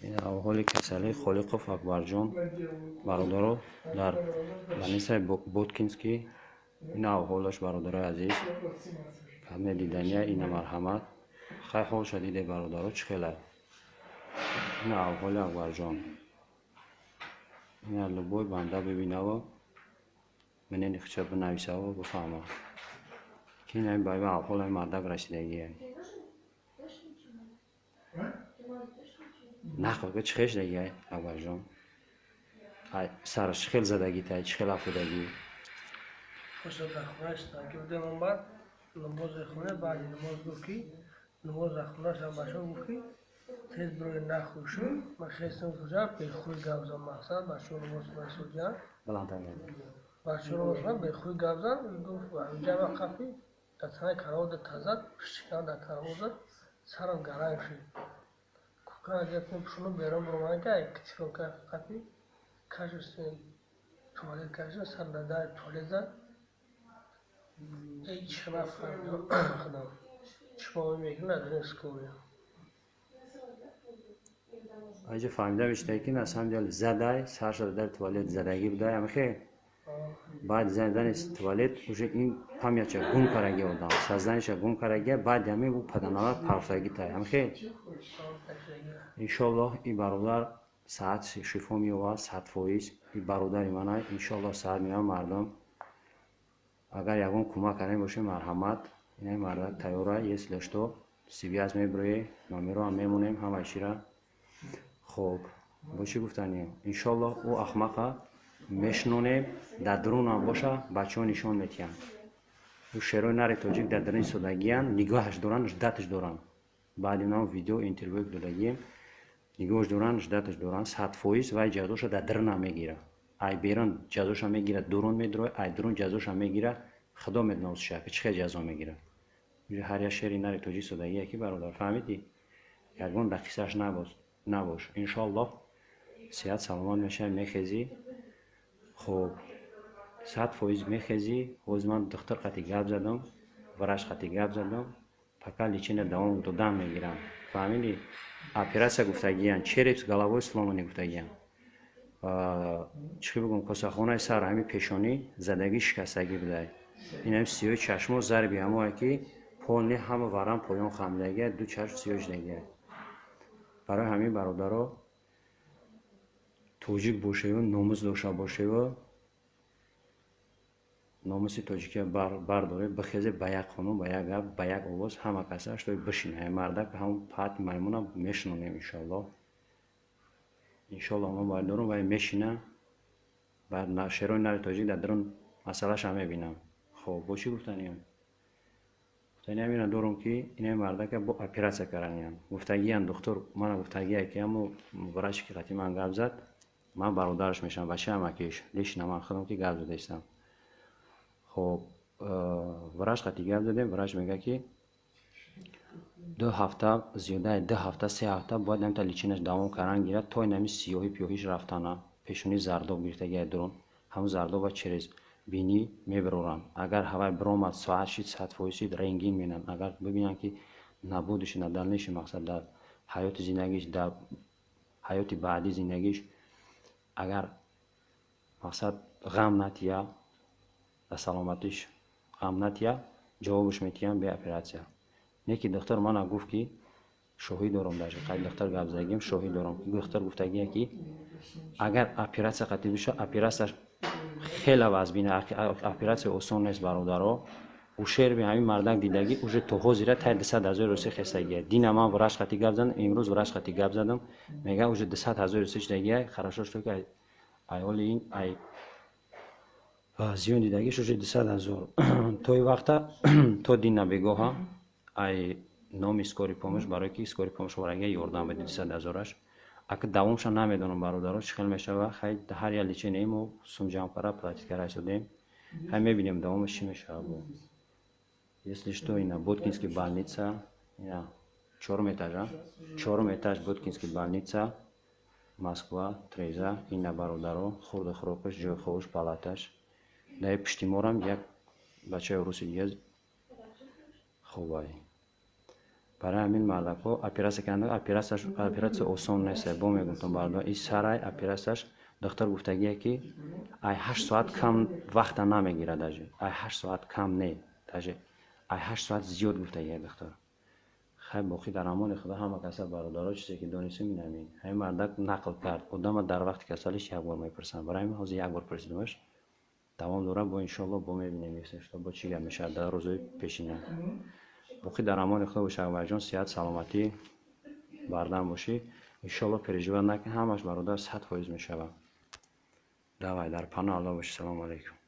Ин аҳволи касалии Холиқов Акбарҷон, бародаро, дар больницаи Боткинский. Ин аҳволаш, бародарои азиз, каме дидания. Ина, марҳамат, хай, ҳолша диде, бародаро, чӣ хела. Ина аҳволи Акбарҷон. Ина любой банда бибинаво, мнение худша бинависаво, бифаҳма, ки ина ба аҳволи мардак расидагие. Нақл ка, чӣ хел шудагиай, Акбарҷон? Сараш чӣ хел задагитай, чӣ хел афтодагӣ? Просто дар хона истодаги будем, омад, намозе хоне, баъди намоз гуфт, ки намоз дар хонаашам бачаҳо гуфт, ки тез бирои, нахӯшу. Ман хестам, гуфтам, бехуй гап зан, мақсад, бачаҳо намоз хона. Баландтар. Бачаҳо намоз хона, бехуй гап зан, гуфт. Ҳамҷа қафи дар танаи каравот тазад, пиштикан дар каравот зад, сарам гаранг шуд. Курткана гирифтем, пӯшонум, берун баромадам, ки ай китифом қафи кашистем, туалет кашидам, сар дар дари туалет зад. Ҳеҷ нафаҳмидам худам чӣ мекунад, дар скорая. Аҷа фаҳмида мешуда, ки на самом деле задай, сарша дар туалет задагӣ будай, амихе. Баъди задани туалет уже ин памятша гум кардаги одам, сознаниеша гум кардаги. Баъди ҳамин ӯ паданала парфтагӣ тай, амихе. Иншоаллоҳ, ин бародар саат шифо меёбад, 100%. Ин бародари мана, иншоаллоҳ, саат меёбад. Мардум, агар ягон кӯмак кардем бошем, марҳамат, инаи мардак тайёра. Если что, связь мебироед, номероам мемонем, ҳамаи чира. Хоб, бо чӣ гуфтанем? Иншоаллоҳ, ӯ ахмақа мешинонем, дар дурунам боша, бачаҳо нишон метиҳанд. Ӯ шерои нари тоҷик дар даруни содагиянд, нигоҳаш доранд, ждаташ доранд. Баъди нам видео интервю додагием, нигоҳаш доранд, ждаташ доранд, 100%. Вай ҷазоша дар дарунам мегира. Ай берун ҷазоша мегира, дурун медурояд, ай дурун ҷазоша мегира. Худо медонад, ки чӣ хел ҷазо мегирад. Ҳар як шери нари тоҷик содагие, ки, бародар, фаҳмидӣ, ягон дар қиссааш набош. Иншоаллоҳ, сиҳат саломат мешавӣ, мехезӣ. Хуб, 100% мехезӣ. Ҳозир ман духтур қати гап задам, врач қати гап задам, пока лечение давом додан мегирам, фаҳмидӣ? Оператсия гуфтагиян, череп с головой сломанный гуфтагиян. Чӣ бигӯм, косахонаи сар, ҳамин пешонӣ задагӣ, шикастагӣ будай. Инам сиёҳи чашмо зарби ҳамое, ки полный ҳама варам поён хамидагия, ду чашм сиёҳ шудагия. Барои ҳамин, бародаро, тоҷик бошеву номус дошта бошеву номуси тоҷикия бардоред, бихезе, ба як қонун, ба як гап, ба як овоз ҳама каса шуд бишина. Мардак ҳамн пати маймуна мешинонем, иншоаллоҳ. Иншоаллоҳ, мо бояд дорум, вай мешина. Баъд шерои нари тоҷик дар дарун масъалаша мебинам. Хоб, бо чӣ гуфтаниям? Гуфтаниям ина дорум, ки инаи мардака бо оператсия карданиям гуфтагиян. Духтур мана гуфтагия, ки ҳамо враче, ки қати ман гап зад, ман бародараш мешавам, бачаи амакиш лично, ман худам ки гап зада истам. Хоб, врач қати гап задем, врач мегӯяд, ки 2 ҳафта, зиёдаи 2 ҳафта, 3 ҳафта бояд намита лечениеаш давом кардан гирад, то инами сиёҳӣ пиёҳиш рафтана. Пешонӣ зардоб гирифтагия, дурун ҳамун зардоба через бинӣ мебароранд. Агар ҳавай биромад, соат шид, 100% шид, рентген менанд. Агар бибинанд, ки набудиши на дальнейший, мақсад, дар ҳаёти зиндагиш, дар ҳаёти баъдии зиндагиш, агар, мақсад, ғам натия, дар саломатиш ғам натия, ҷавобаш метиҳам бе оператсия. Не ки духтур мана гуфт, ки шоҳид дорам, даже қайд духтур гап задагим, шоҳид дорам, ки духтур гуфтагие, ки агар оператсия қатъӣ бишавад, оператсияш хеле вазбина, оператсия осон нест, бародаро. Ущерби ҳамин мардак дидагӣ уже то ҳозира тай 200 000 руси хестагия. Дина ман врач қати гап задам, имрӯз врач қати гап задам, мега, уже 200 000 руси шудагия. Хорошо, что ки ай ҳоли ин ай зиён дидагиш уже 200 000. То и вақта, то дина бегоҳа, ай номи скорый помощь, барое ки скорый помощь оварагия, ёрдам бедем 200 000-аш. Ака давомша намедонам, бародаро, чӣ хел мешава. Хай, ҳар як лечение мо сум ҷамъ кара, платить кара истодем. Хай, мебинем, давомаш чӣ мешава. Бо если что, ина Боткинский больница, ина чорум этажа, чорум этаж, Боткинский больница, Москва, треза. Ина, бародаро, хурду хӯрокаш, ҷойи хобаш, палаташ. Даи пишти морам як бачаи руси дига хобай. Барои ҳамин мардакҳо оператсия карданд. Оператсия осон нест, бо мегуфтам, бародар, и сарай оператсияш духтар гуфтагие, ки ай 8 соат кам вақта намегирад, даже ай 8 соат кам не, даже ай 8 соат зиёд гуфтагие духтар. Хай, боқӣ дар амони Худо ҳама каса, бародаро. Чизе ки донистем, ин ҳамин. Ҳамин мардак нақл кард. Одама дар вақти касалиш як бор мепурсанд. Барои ҳамин ҳозир як бор пурсидамаш, давом дорад бо, иншоалло, бо мебинем, что бо чӣ гап мешавад дар рӯзҳои пешина. Боқӣ дар амони Худо бош, Акбарҷон, сиҳат, саломатӣ, бардам бошӣ, иншоалло. Переживать накун, ҳамаш, бародар, 100% мешавад. Давай, дар паноҳ Алло бошӣ. Салому алайкум.